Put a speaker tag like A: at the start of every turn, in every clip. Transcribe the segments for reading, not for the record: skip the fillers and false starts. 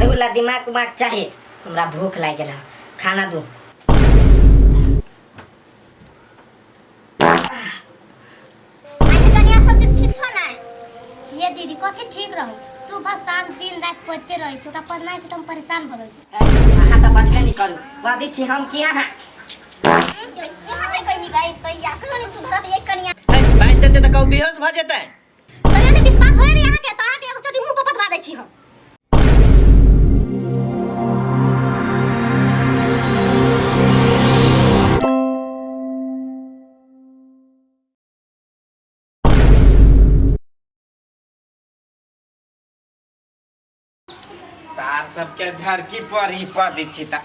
A: पाधु ला दिमाग उमाग चाही। हमरा भूख लागि गेल हँ, खाना दू।
B: अच्छा कनिया, सब चीज ठीक छौ ने? ये दीदी, कथी ठीक रहू? सुबह शाम दिन राति पढ़ते रहै छै। ओकरा पढ़नाइ से तऽ हम परेशान भऽ गेल छी।
A: अहाँ तऽ बचबे नहि करू, बजै छी हम की अहाँ?
B: यहाँ नहि कही गई तऽ या कहियो नहि सुधरत ये कनिया।
C: बाजि देतै तऽ कहू बेहोश भऽ जेतै।
B: कहियो नहि विश्वास होय रे अहाँके तऽ अहाँके एगो चोटी मुँह पर पतवा दै छी हम।
C: सार सबके झरकी पर ही पा दै छी तऽ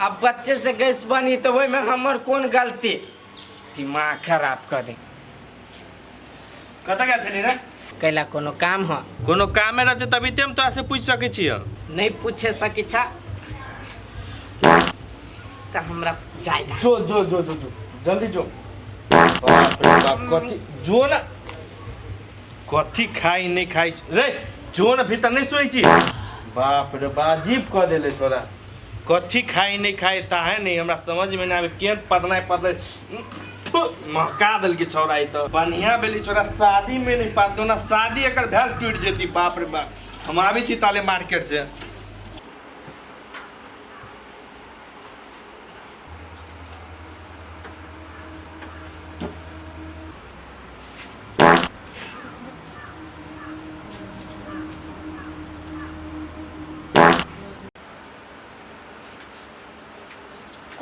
C: अब बच्चे से गैस बनी तऽ ओहिमे हमर कोन गलती? दिमाग खराब कर दे।
D: कतऽ गेल छली रे?
C: कैला, कोनो काम ह?
D: कोनो कामे रहतै तभी ते हम तोरा से पूछि सकै छियै।
C: नहीं पूछे सकी छा तऽ हमरा जाय दा।
D: जो जो जो जो जो, जल्दी जो। बाप रे बाप, कथी जो ना, कथी खाई नहीं खाई रे, जो ना भीतर। नहीं सोई छी। बाप रे बा, अजीब कऽ देले छोरा। कथी खाई नहीं खाई ताहे नहीं हमरा समझ में नहीं आवे। केहन पतनाइ पतले महका देलकै छौड़ा। ई तऽ बढ़िया भेली छोरा शादी में नहीं पात ना, शादी एकर भेल टूटि जेती। बाप रे बाप, हम आबै छी ताले मार्केट से।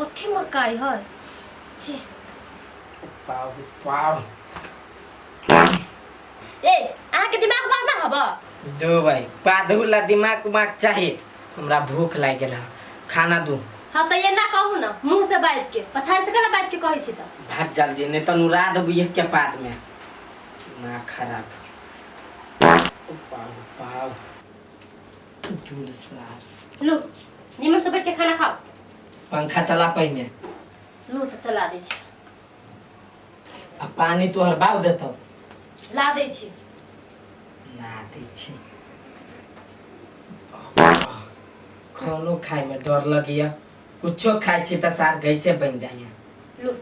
E: कथी मकाई है? छी।
C: पाव पाव।
E: ए, अहाँके दिमाग बार ना हब।
C: दो भाई, पाधु ला दिमाग उमाग चाही। हमरा भूख लागि गेल हँ, खाना दू।
E: हाँ तऽ ये ना कहू ना मुंह से बाजि के, पछाड़ से केना बाजि के कहै छी तऽ?
C: भाग जल्दी, नहीं तो नुरा देबू एक के पात में। दिमाग खराब। पाव पाव दूर सार।
E: लू, निमन से बैठ के खाना खाओ।
C: पंखा चला पहिने।
E: लू तऽ चला दै छी।
C: आ पानी तोहर बाप देतौ?
E: ला दै छी।
C: ना दै छी। खानो खाय में डर लगैया, कुछो खाइ छी तऽ सार गैसे बनि जाइया।
E: लू।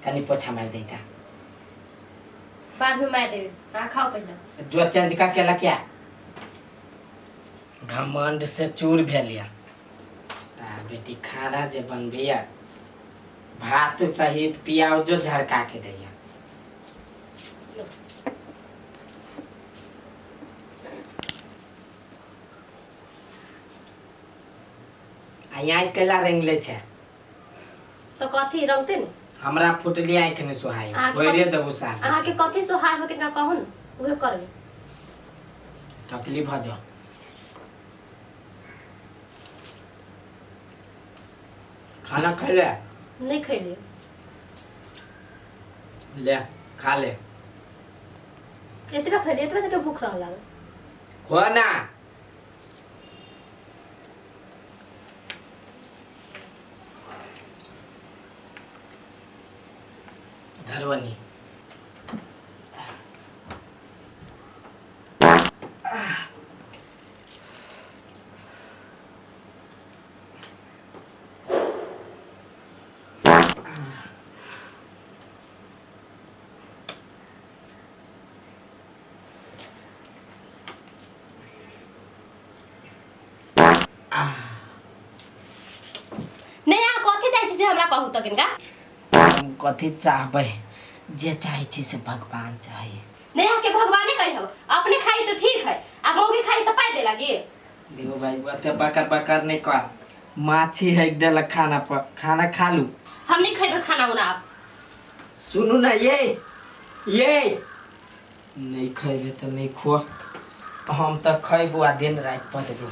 C: कनी पोछा मारि दैता।
E: बाद में मारि देबै, अहाँ खाओ पहिने।
C: जो चेंज का केला क्या घमंड से चूर भेल या सार। बेटी खाना जे बनबैया, भात सहित प्याजो झरका के दैया।
E: लू।
C: आ यहाँ केला रंगले छै?
E: तऽ कथी रंगते ने?
C: हमरा फुटली आँखि नहि सोहाय।
E: अहाँके
C: होइरे
E: कथी-
C: देबू सार।
E: अहाँके कथी सोहाय हो किनका कहू ने, उहे करबै।
C: तकलीफ भऽ जाओ। खाना खैले?
E: नहि खैलियै।
C: ले, खा ले।
E: एतबे खैलियै, एतबे तक भूख रह लागल।
C: खो ना। धरवनी।
E: नहि, अहाँ कथी चाहै छी से हमरा कहू तऽ किनका।
C: हम कथी चाहबै? जे चाहै छी से भगवान चाही।
E: नहि, अहाँके भगवाने कही हम अपने खाई तऽ ठीक है, आ मौगी खाई तऽ पाइ दे लागी।
C: देखो भाई, ओते बकर बकर नहीं कर, माछी हेक देलक खाना पर। खाना खा लू।
E: हम नहीं खैबै खाना उना आब।
C: सुनू ना, ये नहीं खैबे तऽ नहीं खो, हम तऽ खैबो आ दिन राति पदबो।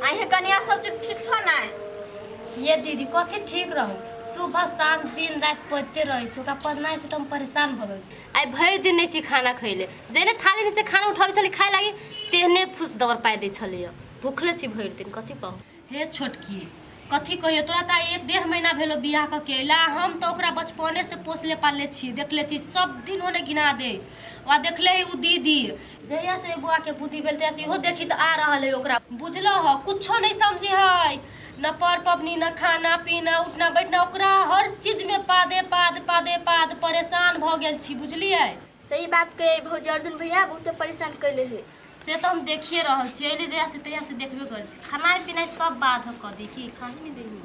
F: आइ कनिया, सब चीज ठीक छौ ने?
E: ये दीदी, कथी ठीक रहू? सुबह शाम दिन राति पढ़ते रहै छै। ओकरा पढ़नाइ से तऽ हम परेशान भऽ गेल छी। आइ भरि दिन नहि छी खाना खैले। जेने थालीमे से खाना उठाबै छली खाय लागी, तेहने फूस दबर पाइ दै छलैया। भूखले छी भरि दिन, कथी कहू।
G: हे छोटकी,
E: कथी कहियो तोरा त 1-1.5 महीना भेलो बियाह क के अइला। हम तो ओकरा बचपने से पोसले पालले छी, देखले छी सब दिन ओने गिना दे। वा देखले है उ दीदी जहिया से बुआ के बुद्धि भेल तहिया से इहो देखी त आ रहल है ओकरा, बुझलो ह? कुछो नहीं समझी है, न पर पबनी न खाना पीना उठना बैठना, ओकरा हर चीज में पादे पाद पादे पाद परेशान भ गेल छी, बुझलियै?
B: सही बात कहे भौजी, अर्जुन भैया बहुत परेशान कैले है।
E: से तो हम देखिए रहल छी, अइले जहिया से तहिया से देखबे करै छी। खाना पीना सब बाध क दी की खाने नहीं देही।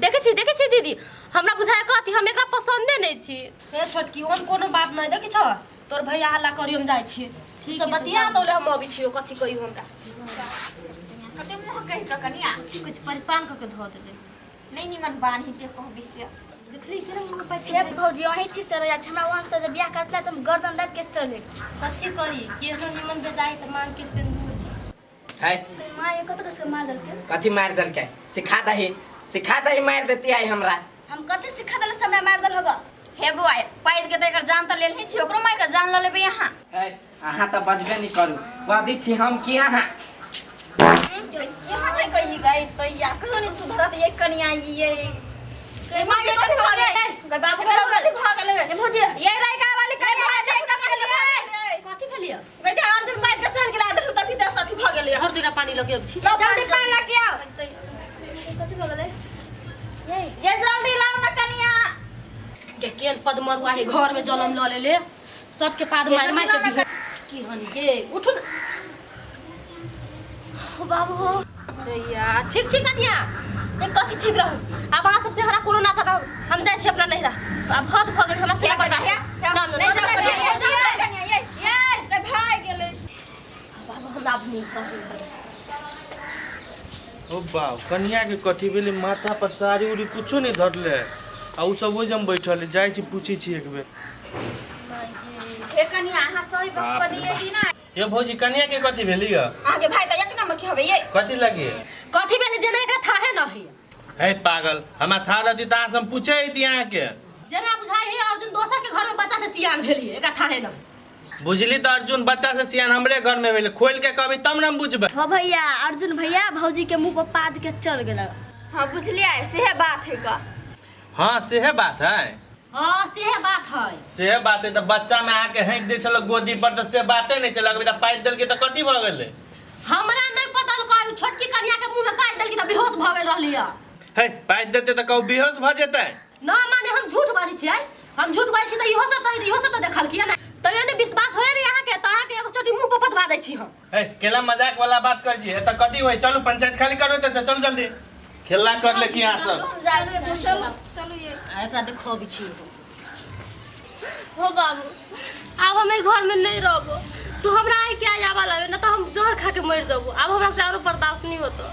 E: देखे छी दीदी, हमरा बुझाय कहती हम एकरा पसंदे नहीं छी। हे छोटकी ओन कोनो बात नहीं, देखी छ तोर भैया हल्ला करी हम जाय छी, ठीक सब बतिया तोले हम अबै छियो। कथी कहियो हमरा
F: कते मुंह कहि क कनिया
E: कुछ परेशान क के धो देले,
F: नहीं निमन बान्ही जे कहबी से।
E: देखली केना मुंह पर
B: हे भौजी अहीं छी से रह हमरा वहां से जब बियाह करतला त हम गर्दन दाब के चले।
E: कथी करी केहनो निमन बेजाय त मांग के सिंदूर
C: है।
B: मां ये कत कस के मार देलके?
C: कथी मार देलके? सिखा दही, सिखा दही मार देती आई हमरा।
B: हम कथी सिखा देले से हमरा मार देल होगा?
F: हे बुआ पाइद के त एकर जान त लेल नहीं छी, ओकरो मार के जान ल लेबे यहां।
C: है अहाँ त बजबे नहीं करू, बदी छी हम की अहाँ
F: यहाँ नहीं कही गई तो या कहियो नहीं सुधरत ये कनिया ये के मां के कथी भ गेल? गई बाबू के कथी भ गेल?
B: ए भौजी
F: ये रायका वाली कनिया
E: कथी भेलिय?
F: गई ते अर्जुन पाइद के चल गेला देखू तभी दस अथी भ गेल।
E: हर दुरा पानी लगे अब छी,
B: जल्दी पानी लगे आओ। कथी भ गेलै?
F: ये जल्दी लाओ ना कनिया
E: के केन पद मरुआ है घर में जलम ल लेले सबके पाद मार मार के की हन गे उठू न
B: बाबू हो
E: दैया। ठीक छी कनिया, एक कथी ठीक रहू? अब अहाँ सबसे हमरा कोनो नाता रहू, हम जाइ छी अपना नैहरा। अब हद भ गेल हमरा से बर्दाश्त नहीं जा
F: कनिया। ये ये भाग गेलै
E: बाबू, हमरा अब नहीं रहू।
D: ओ बाप कनिया के कथी भेलै? माथा पर साड़ी उड़ी कुछो नहीं धरले आ उ सब ओहि जम बैठल जाइ छी, पूछै छी एक बेर।
F: हे कनिया अहाँ सही बात बदिए दी ना।
D: ये भौजी कनिया के कथी भेली ह?
F: आगे भाई त एक नंबर के हवे ये
D: कथी लगे?
E: कथी भेलै जेना एकरा थाहे नहीं
D: है। पागल हमरा था रहती त अहाँ से हम पूछे अइती अहाँ के।
E: जेना बुझाइ है अर्जुन दोसर के घर में बच्चा से सियान भेली, एकरा थाहे नहीं।
D: बुझली त अर्जुन बच्चा से सियान हमरे घर में भेलै, खोल के कहबी तब न हम बुझबै।
B: हो भैया अर्जुन भैया भौजी के मुंह पर पाद के चल गेल।
F: हां बुझलियै, सेहे बात है का?
D: हां सेहे बात है।
E: हां सेहे बात है,
D: सेहे बात है। त बच्चा में आके हेंक दे छलो गोदी पर त से बाते नहीं चल, अभी त पाइद देलके त कथी भ गेलै?
E: हमरा नहीं पता लगा छोटकी कन्या के मुंह में पाइद देलकी त बेहोश भ गेल रहली है।
D: हे पाइद देते त कहू बेहोश भ जेतै
E: ना? माने हम झूठ बाजै छियै, हम झूठ बाजै छी त इहो सब त इहो सब त देखल किया ना, तैयो ने विश्वास होय रे अहाँ के त अहाँ के एगो चोटी मुंह पर पतवा दै छी हम।
D: हे केला मजाक वाला बात कर छी, एत कथी होय? चलू पंचायत खाली करू त चलू जल्दी, खेला कर ले छी अहाँ सब।
F: हम जाइ छी, चलू चलू ये
E: एकरा देखबी छी। हो बाबू आब हम घर में नहीं रहबो, तू हमरा आइ के आवा लावे न त हम जहर खा के मर जबो, आब हमरा से आरो बर्दाश्त नहीं होतो।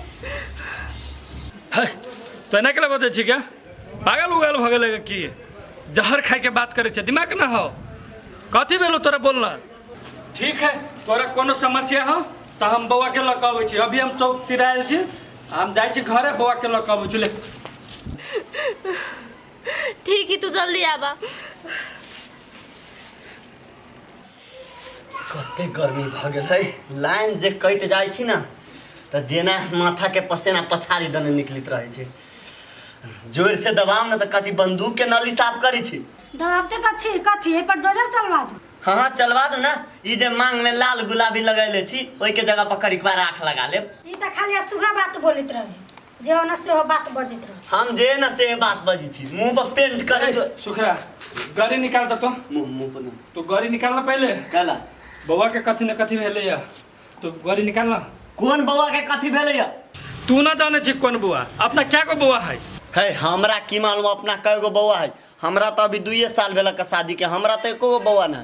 G: हे तो एना केला बजै छी क्या? पागल उगल भ गेलै की? जहर खाए के बात करै छै, दिमाग ना हो? कथी भेलो तोरा बोलना? ठीक है तोरा कोनो समस्या हो त हम बौआ के ल के अबै छी, अभी हम चौक तिरायल छी, हम जाइ छी घरे बौआ के ल के अबै छी। ले
E: ठीक है तू जल्दी आबा।
H: कते गर्मी भ गेल है, लाइन जे कटि जाइ छी ना त जेना माथा के पसेना पछाड़ी दने निकलित रहै छै। जोर से दबाव ना त कथी बंदूक के नली साफ करै छी।
I: दबाबते त छी कथी एहि पर डोजर चलवा दू।
H: हाँ हाँ चलवा दू ना, ई जे मांग में लाल गुलाबी लगैले छी ओहि के जगह पर करिकवा राख लगा लेब।
I: ई त खाली सुगा बात बोलैत रहे, जे न से हो बात बजैत रहे।
H: हम जे न से बात बजै छी, मुंह पर पेंट करे।
G: सुखरा गाड़ी निकाल त तो
H: मुंह पर
G: तो गाड़ी निकालना पहले
H: काला
G: बौआ के कथी न कथी भेलै या तो गाड़ी निकालना।
H: कोन बौआ के कथी भेलै या?
G: तू ना जाने छी कोन बौआ, अपना क्या को बौआ है?
H: है हमरा की मालूम अपना कय गो बौआ है, हमरा तो अभी 2 साल भेल के शादी के, हमरा तो एको गो बौआ ना।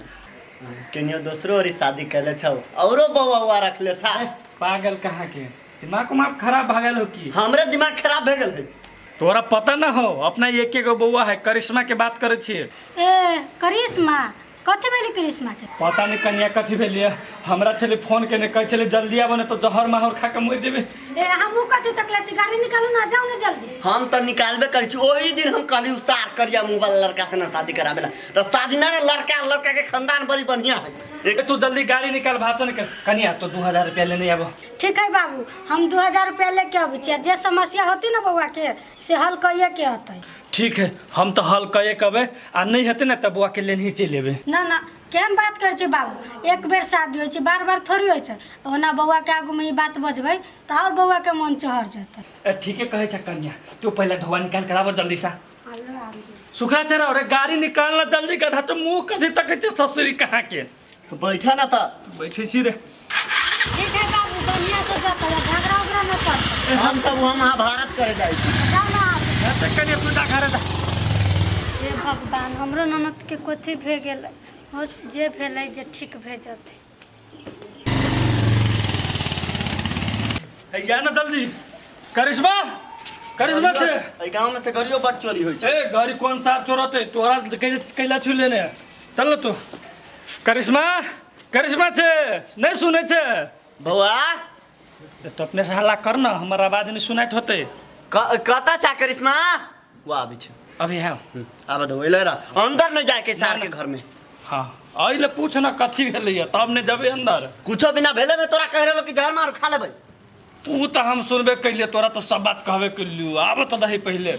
H: केनियो दोसरो ओरी शादी कैले छौ औरो बौआ उआ रखले छा।
G: पागल कहाँ के, दिमाग उमाग खराब भा गेल हो की?
H: हमरे दिमाग खराब भे गेल है।
G: तोरा पता ना हो अपना एक एगो बौआ है, करिश्मा के बात करे छिए।
I: ए करिश्मा कथी भेली? करिश्मा के
G: पता नहीं कन्या कथी भेली, हमरा छले फोन केने कहै छले जल्दी आबो ने तो जहर माहौर खा के मरि जेबे।
I: ए हमहु कथी तकले छी, गाड़ी निकालू ना, जाऊ ना जल्दी।
H: हम त निकालबे करै छी, ओही दिन हम कहली उसार करिया मुंह वाला लड़का से ना शादी कराबेला त शादी ना ना लड़का लड़का के खानदान बड़ी बढ़िया है।
G: तू जल्दी गाड़ी निकाल भाषण कर कनिया तो 2000 रुपया लेने आबो।
I: ठीक है बाबू, हम 2000 रुपया लेके अबै छियै, जे समस्या होती ना बउआ के से हल कहिए के होतै।
G: ठीक है, हम तो हल कहिए कहबै आ नहीं हेतै ना तऽ बउआ के लेने ही चलि एबै।
I: ना ना केहन बात करै छै बाबू, एक बेर शादी होइ छै, बार बार थोड़ी होइ छै। ओना बउआ के आगू में ई बात बजबै तऽ और बउआ के मन चहर जेतै।
G: ठीके कहै छ कन्या, तू पहले ढोआ निकाल कर आबो जल्दी सा। सुखा चरा अरे गाड़ी निकालना जल्दी, गधा तो मुंह कथी तकै छै ससुरी कहाँ के।
H: तो बैठा ना त
G: बैठै छी रे।
I: ठीक है बाबू, बढ़िया से जतै, झगड़ा उगड़ा न करतै।
H: हम सब वहाँ महाभारत करे जाइ छी।
I: जाउ ना।
G: त कन्या तू जा घरे जा।
I: हे भगवान, हमरो ननद के कथी भे गेलै, जे भेलै जे ठीक भे जतै।
G: या ना जल्दी करिश्मा, करिश्मा छे।
H: एहि गांव में से गाड़ियो बड चोरी होइ छै।
G: ए गाड़ी कौन सार चोरते तोरा कैला छु लेने चल न तू। करिश्मा, करिश्मा छे, नहीं सुनै छे
H: बौआ।
G: तो अपने से हल्ला कर ना, हमर आवाज नहीं सुनाइत होते।
H: कता चा करिश्मा? वो आबै छै
G: अभी है।
H: आब दो एलै र, अंदर नहीं जाके सार के घर में।
G: हां अइले पूछ ना कथी भेलैया तब ने जबे अंदर।
H: कुछो बिना भेले में तोरा कह रहलो कि जहर मार खा लेबै।
G: ऊ तो हम सुनबे कैलिए, तोरा तो सब बात कहबे कैलियो। आब तो दही पहले।